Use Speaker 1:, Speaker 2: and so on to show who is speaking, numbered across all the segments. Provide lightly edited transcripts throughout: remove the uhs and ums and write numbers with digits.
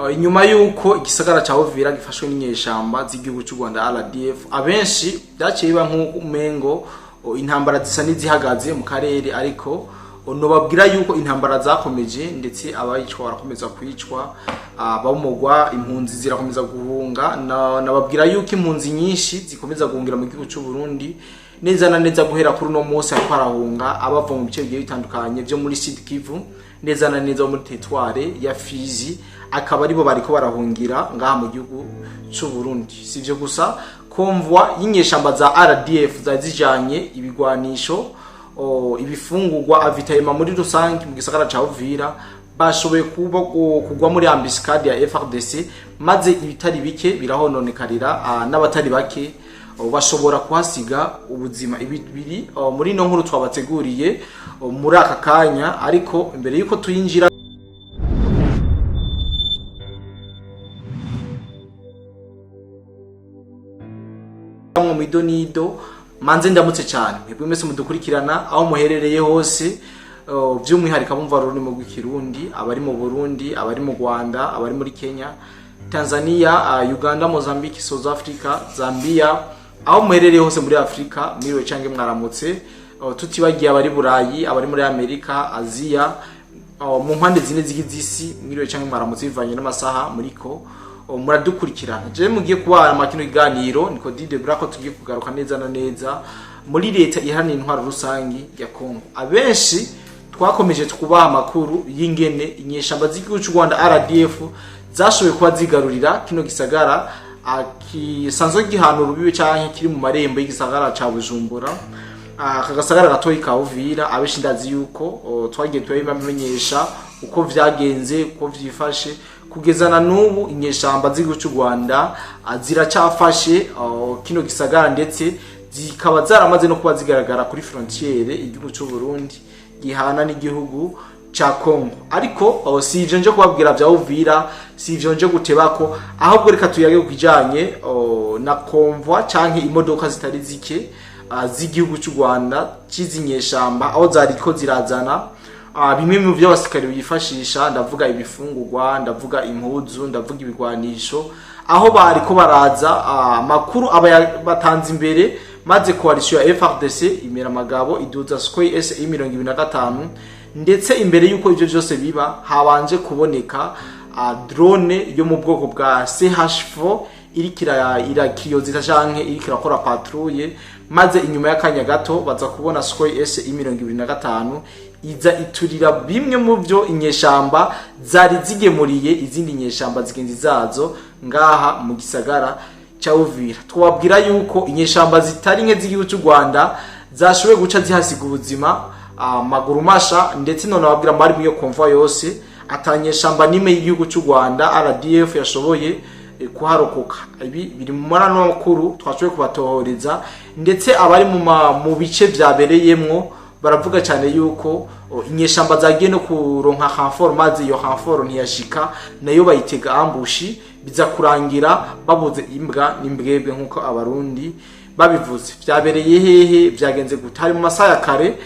Speaker 1: Inyuma yuko igisagara ca Uvira gifashwe n'inyeshamba z'igihugu cy'u Rwanda RDF, abenshi byaciye biba nk'umengo intambara zisa n'izihagaze mu karere, ariko nobabwira yuko intambara zakomeje, ndetse abayicwa barakomeza kwicwa, abamugwa, impunzi zirakomeza guhunga. Nababwira yuko impunzi nyinshi zikomeza guhungira mu gihugu cy'u Burundi neza na neza. Guhera kuri uno munsi hariko harahunga abava mu bice bigiye bitandukanye byo muri Sud Kivu, neza na neza muri territoire ya Fizi, akaba aribo bariko barahungira ngaha mu gihugu cy'u Burundi. Si ivyo gusa, convoi y'inyeshamba za RDF zari zijanye ibigwanisho, ibifungurwa, avitayema muri rusange mu gisagara ca Uvira, bashoboye kuba kugwa muri embuscade ya FARDC, maze ibitari bike birahononekarira, n'abatari bake bashobora kuhasiga ubuzima. Ibi biri muri ino nkuru twabateguriye muri aka kanya, ariko imbere yuko tuyinjira mu midonido, manze ndamutse cyane mwebwe mwese mudukurikirana aho muherereye hose, by'umwihariko abumva ururimi rw'Ikirundi, abari mu Burundi, abari mu Rwanda, abari muri Kenya, Tanzania, Uganda, Mozambique, South Africa, Zambia, aho muherereye hose muri Afrika, mwiriwe cyangwa mwaramutse. Tutibagiye abari Burayi, abari muri Amerika, Aziya, mu mpande zine zigize isi, mwiriwe cyangwa mwaramutse bivanye n'amasaha muriko muradukurikirana. Je mugiye kubana makino kiganiro niko Dide Brako, tugiye kugaruka neza na neza muri leta iharanira intwaro rusangi ya Congo. Abenshi twakomeje twubaha amakuru y'ingene inyeshamba z'igihugu cy'u Rwanda RDF zashoboye kuba zigarurira kino gisagara kisanzwe gihana urubibe canke kiri mu marembo y'igisagara ca Bujumbura, aka gasagara gatoyi ka Uvira. Abenshi ndazi yuko twagiye turabibamenyesha uko vyagenze, uko vyifashe kugeza na n'ubu. Inyeshamba z'igihugu cy'u Rwanda ziracafashe kino gisagara, ndetse zikaba zaramaze no kuba zigaragara kuri frontiere igihugu cy'u Burundi gihana n'igihugu ca Congo. Ariko si ivyo nje kubabwira vya Uvira, si ivyo nje gutebako, ahubwo reka tuyage ku kijanye na convoi canke imodoka zitari zike z'igihugu cy'u Rwanda cizinyeshamba, aho zariko zirazana bimwe mu byo abasirikare bifashisha. Ndavuga ibifungurwa, ndavuga impuzu, ndavuga ibigwanisho. Aho bariko baraza, amakuru aba batanze imbere, maze coalition ya FARDC imera amagabo, iduza Sukhoi SI 25. Ndetse imbere y'uko ivyo vyose biba, habanje kuboneka drone yo mu bwoko bwa CH4 iriko irakiyozita canke iriko irakora patrouille, maze inyuma y'akanya gato baza kubona Sukhoi SI 25 iza iturira bimwe mu byo inyeshamba zari zigemuriye izindi nyeshamba zigenzi zazo ngaha mu gisagara ca Uvira. Twababwira yuko inyeshamba zitari nke z'igihugu cy'u Rwanda zashoboye guca zihasiga ubuzima amaguru masha, ndetse none babwira bari muri iyo convoi yose atanyeshamba n'imwe y'igihugu cy'u Rwanda RDF yashoboye kuharokoka. Ibi biri mu marano makuru twashoboye kubatohoreza, ndetse abari mu bice vyabereyemwo baravuga cyane yuko inyeshamba zagiye no kuronka renfort, maze iyo renfort ntiyashika, nayo bayitega ambush, biza kurangira babuze imbwa n'imbwebwe nk'uko Abarundi babivuze. Vyabereye hehe? Vyagenze gute? Hari mu masaha ya kare,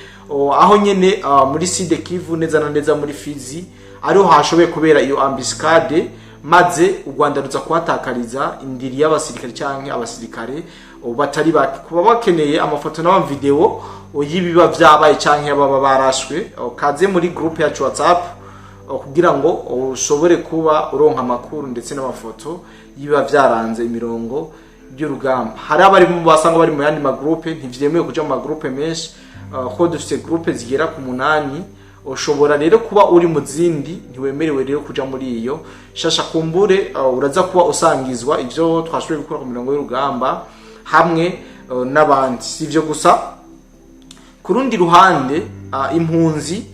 Speaker 1: aho nyene muri Sud Kivu, neza na neza muri Fizi, ariho hashoboye kubera iyo embuscade, maze u Rwanda ruza kuhatakariza indiri y'abasirikare canke abasirikare batari bake. Kuba bakeneye amafoto n'amavideo y'ibiba vyabaye canke baba barashwe, kaze muri groupe yacu WhatsApp, kugira ngo ushobore kuba uronka amakuru ndetse n'amafoto y'ibiba vyaranze imirongo y'urugamba. Hari abari mu basanga bari mu yandi magroupe, ntivyemewe kuja mu magroupe menshi, ko dufite groupe zigera ku 8. Ushobora rero kuba uri mu zindi, ntiwemerewe rero kuja muri iyo shasha. Kumbure uraza kuba usangizwa ivyo twashoboye gukora ku mirongo y'urugamba hamwe n'abandi. Si ivyo gusa, ku rundi ruhande, impunzi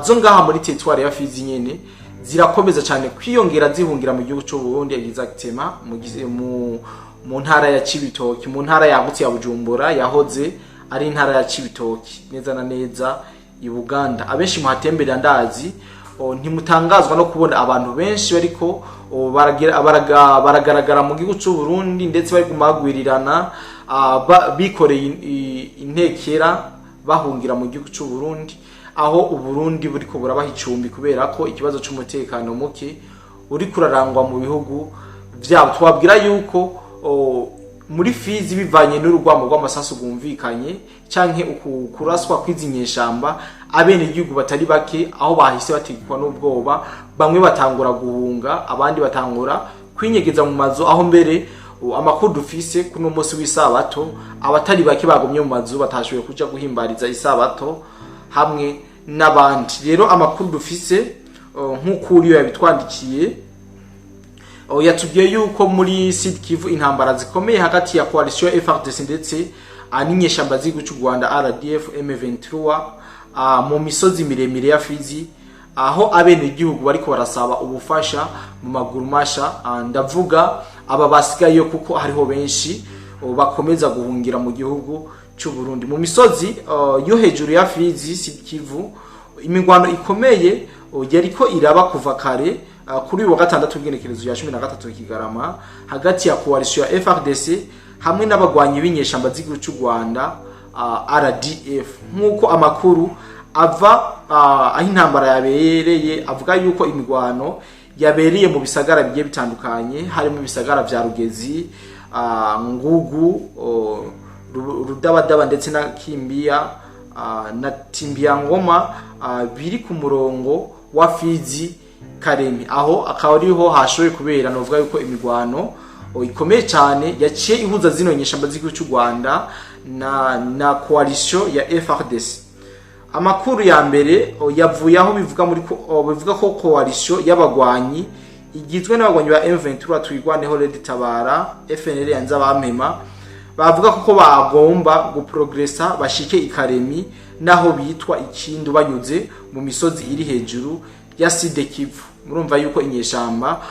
Speaker 1: zo ngaha muri territoire ya Fizi nyene zirakomeza cyane kwiyongera, zihungira mu gihugu cy'u Burundi, exactement mu ntara ya Cibitoki, mu ntara yagutse ya Bujumbura yahoze ari intara ya Cibitoki, neza na neza i Buganda. Abenshi muhatemberera ndazi ntimutangazwa no kubona abantu benshi bariko baragaragara mu gihugu cy'u Burundi, ndetse bari kumagwirirana bikoreye intekera, bahungira mu gihugu cy'u Burundi, aho Uburundi buriko burabaha icumbi kubera ko ikibazo c'umutekano muke uri kurarangwa mu bihugu vyabo. Twabwira yuko muri Fizi, bivanye n'urugwamo rw'amasasu rwumvikanye canke kuraswa kw'izi nyeshamba, abenegihugu batari bake aho bahise bategekwa n'ubwoba, bamwe batangura guhunga, abandi batangura kwinyegeza mu mazu, aho mbere amakuru dufise kuno munsi w'isabato abatari bake bagumye mu mazu, batashoboye kuja guhimbariza isabato hamwe n'abandi. Rero amakuru dufise, nk'uko uriyo yabitwandikiye, yatubwiye yuko muri Sud Kivu intambara zikomeye hagati ya coalition FARDC ndetse n'inyeshamba z'igihugu cy'u Rwanda RDF M23 mu misozi miremire ya Fizi, aho abenegihugu bariko barasaba ubufasha mu maguru masha. Ndavuga aba basigayeyo kuko hariho benshi bakomeza guhungira mu gihugu cy'u Burundi. Mu misozi yo hejuru ya Fizi, Sud Kivu, imigwano ikomeye yariko iraba kuva kare kuri uyu wa gatandatu w'igenekerezo ya 13 Kigarama hagati ya coalition ya FARDC hamwe n'abagwanyi b'inyeshamba z'igihugu cy'u Rwanda RDF, nk'uko amakuru ava aho intambara yabereye avuga yuko imigwano yabereye mu bisagara bigiye bitandukanye, harimo ibisagara vya Rugezi, Ngugu, Rudabadaba ndetse na Kimbiya na Timbiyangoma, biri ku murongo wa Fizi Karemi. Aho akaba ariho hashoboye kubera, novuga yuko imigwano ikomeye cyane yaciye ihuza zino nyeshamba z'igihugu cy'u Rwanda na coalition ya FARDC. Amakuru ya mbere yavuye aho bivuga muri bivuga ko coalition y'abagwanyi igizwe n'abagwanyi ba M23, Twirwaneho, Red Tabara, FNL ya Nzabampema, bavuga ko bagomba guprogressa bashike ikaremi naho bitwa Ikindu, banyuze mu misozi iri hejuru ya Sud Kivu. Murumva yuko inyeshamba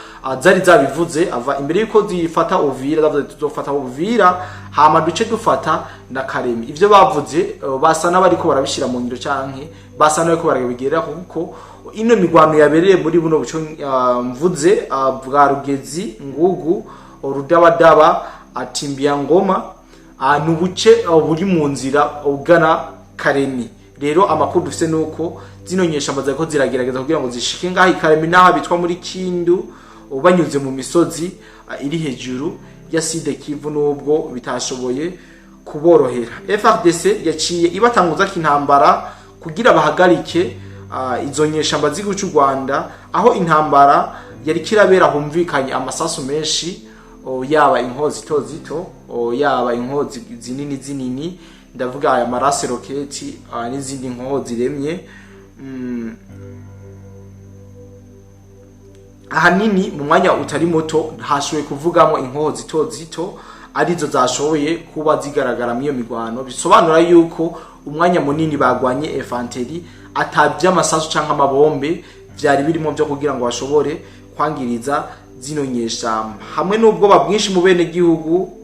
Speaker 1: zari zabivuze ava imbere yuko zifata Uvira, zavuze tuzofata Uvira hama duce dufata na Karemi. Ivyo bavuze basa n'abariko barabishira mu ngiro canke basa n'abariko barabigerera, kuko ino migwano yabereye muri buno buco mvuze bwa Rugezi, Ngugu, Rudabadaba, Atimbia Ngoma, ni ubuce buri mu nzira ugana Karemi. Rero amakuru dufise nuko zino nyeshamba zariko ziragerageza kugira ngo zishike ngaho ikaremi naho bitwa muri Kindu, banyuze mu misozi iri hejuru ya Sud Kivu, nubwo bitashoboye kuborohera. FARDC yaciye ibatanguza intambara kugira bahagarike izo nyeshamba z'igihugu cy'u Rwanda. Aho intambara yari kirabera humvikanye amasasu menshi, yaba inkozi zito zito, yaba inkozi zinini zinini, ndavuga aya ma lance-roquettes n'izindi nkoho ziremye. Ahanini mu mwanya utari muto hashoboye kuvugamo inkoho zito zito, arizo zashoboye kuba zigaragara muri iyo migwano, bisobanura yuko umwanya munini bagwanye infanterie, atavy'amasasu canke amabombe vyari birimo vyo kugira ngo bashobore kwangiriza zino nyeshamba. Hamwe n'ubwoba bwinshi mu bene gihugu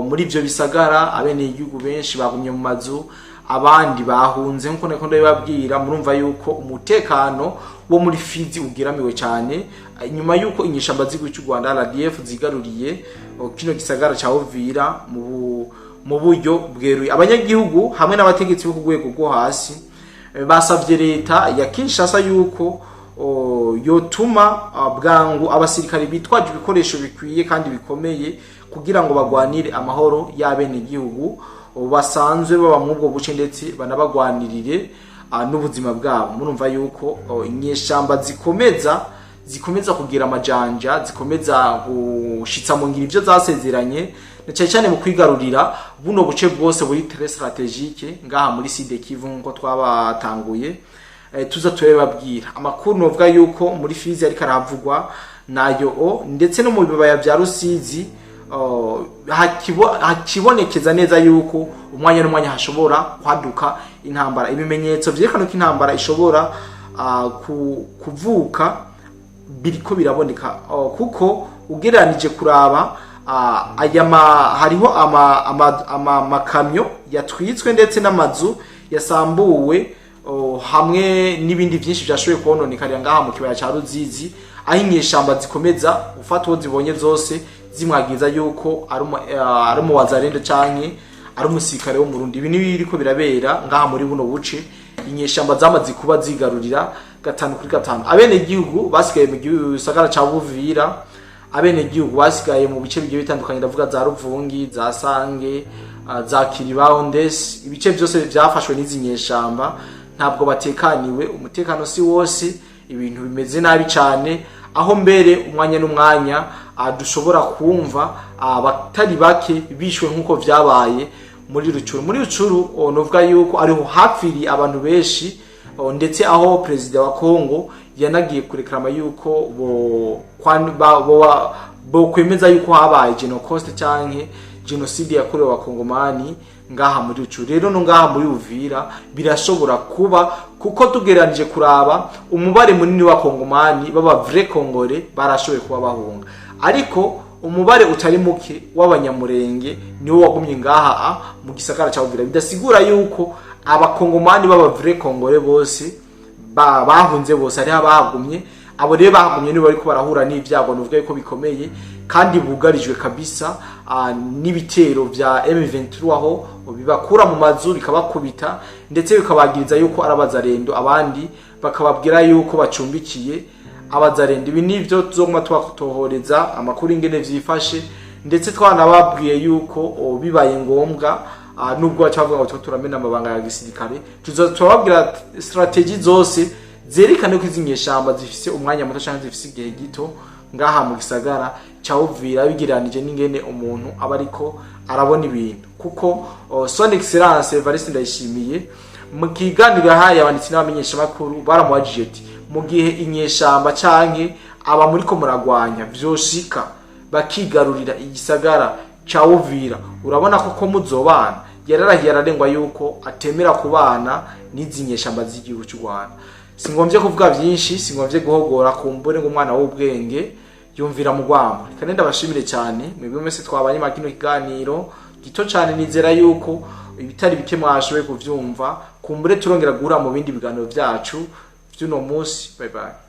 Speaker 1: muri ivyo bisagara, abene gihugu benshi bagumye mu mazu, abandi bahunze nkuko nako ndabibabwira. Murumva yuko umutekano wo muri Fizi ugeramiwe cyane nyuma yuko inyeshamba z'igihugu cy'u Rwanda RDF zigaruriye kino gisagara ca Uvira mu buryo bweruye. Abanyagihugu hamwe n'abategetsi bo ku rwego rwo hasi basavye leta ya Kinshasa yuko yotuma bwangu abasirikare bitwaje ibikoresho bikwiye kandi bikomeye kugira ngo bagwanire amahoro y'abenegihugu basanzwe baba muri ubwo buce, ndetse banabagwanirire n'ubuzima bwabo. Murumva yuko inyeshamba zikomeza kugira amajanja, zikomeza gushitsa mu ngiro ivyo zasezeranye, na cyane cyane mu kwigarurira buno buce bwose buri très stratégique ngaha muri Sud Kivu, nkuko twabatanguye tuza turababwira. Amakuru novuga yuko muri Fizi ariko arahavugwa nayo ndetse no mu bibaya bya Rusizi hakibonekeza neza yuko umwanya n'umwanya hashobora kwaduka intambara. Ibimenyetso vyerekana ko intambara ishobora kuvuka biriko biraboneka, kuko ugereranije kuraba aya hariho amakamyo yatwitswe ndetse n'amazu yasambuwe, hamwe n'ibindi byinshi byashoboye kononekarira ngaha mu kibaya ca Ruzizi, aho inyeshamba zikomeza gufata uwo zibonye zose zimwagiza yuko ari umu wazalendo canke ari umusirikare wo mu Burundi. Ibi ni biriko birabera ngaha muri buno buce inyeshamba zamaze kuba zigarurira. Gatanu kuri gatanu, abenegihugu basigaye mu gisagara ca Buvira, abenegihugu basigaye mu bice bigiye bitandukanye, ndavuga za Ruvungi, za Sange, za Kiribaho, ndetse ibice byose byafashwe n'izi nyeshamba, ntabwo batekaniwe. Umutekano si wose, ibintu bimeze nabi cyane, aho mbere umwanya n'umwanya dushobora kumva abatari bake bishwe nk'uko vyabaye muri Rucuru. Muri Rucuru novuga yuko ariho hapfiriye abantu benshi, ndetse aho perezida wa Kongo yanagiye kureklama yuko bo kwemeza yuko habaye genocost canke genocide yakorewe Abakongomani ngaha muri Rucuru. Rero no ngaha muri Uvira birashobora kuba, kuko tugereranije kuraba umubare munini w'Abakongomani baba vrai Congolais barashoboye kuba bahunga, ariko umubare utari muke w'Abanyamurenge niwo wagumye ngaha mu gisagara ca Uvira. Bidasigura yuko Abakongomani baba vrai Congolais bose bahunze bose, hariho abahagumye. Abo rero bahagumye nibo bariko barahura n'ivyago, nuvuga yuko bikomeye kandi bugarijwe kabisa n'ibitero vya M23, aho bibakura mu mazu bikabakubita, ndetse bikabagiriza yuko ari Abazarendo, abandi bakababwira yuko bacumbikiye Abazarendo. Ibi nivyo tuzoguma tubakutohoreza amakuru ingene vyifashe, ndetse twanababwiye yuko bibaye ngombwa, nubwo baca bavuga ngo turiko turamena amabanga ya gisirikare, tuza turababwira stratégies zose zerekana ko izi nyeshamba zifise umwanya muto canke zifise igihe gito ngaha mu gisagara ca Uvira, bigereranije n'ingene umuntu aba ariko arabona ibintu. Kuko Son Excellence Evariste Ndayishimiye mu kiganiro yahaye abanditsi n'abamenyeshamakuru baramubajije ati: "Mu gihe inyeshamba canke aba muriko muragwanya vyoshika bakigarurira igisagara ca Uvira, urabona koko muzobana?" Yararahiye ararengwa yuko atemera kubana n'izi nyeshamba z'igihugu cy'u Rwanda. Singombye kuvuga byinshi, singombye guhogora, kumbure ngo umwana w'ubwenge yumvira mu rwamo. Reka nenda bashimire cyane mwebwe mwese twabanye muri kino kiganiro gito cyane. Nizera yuko ibitari bike mwashoboye kuvyumva. Kumbure turongera guhura mu bindi biganiro byacu by'uno munsi. Bye bye.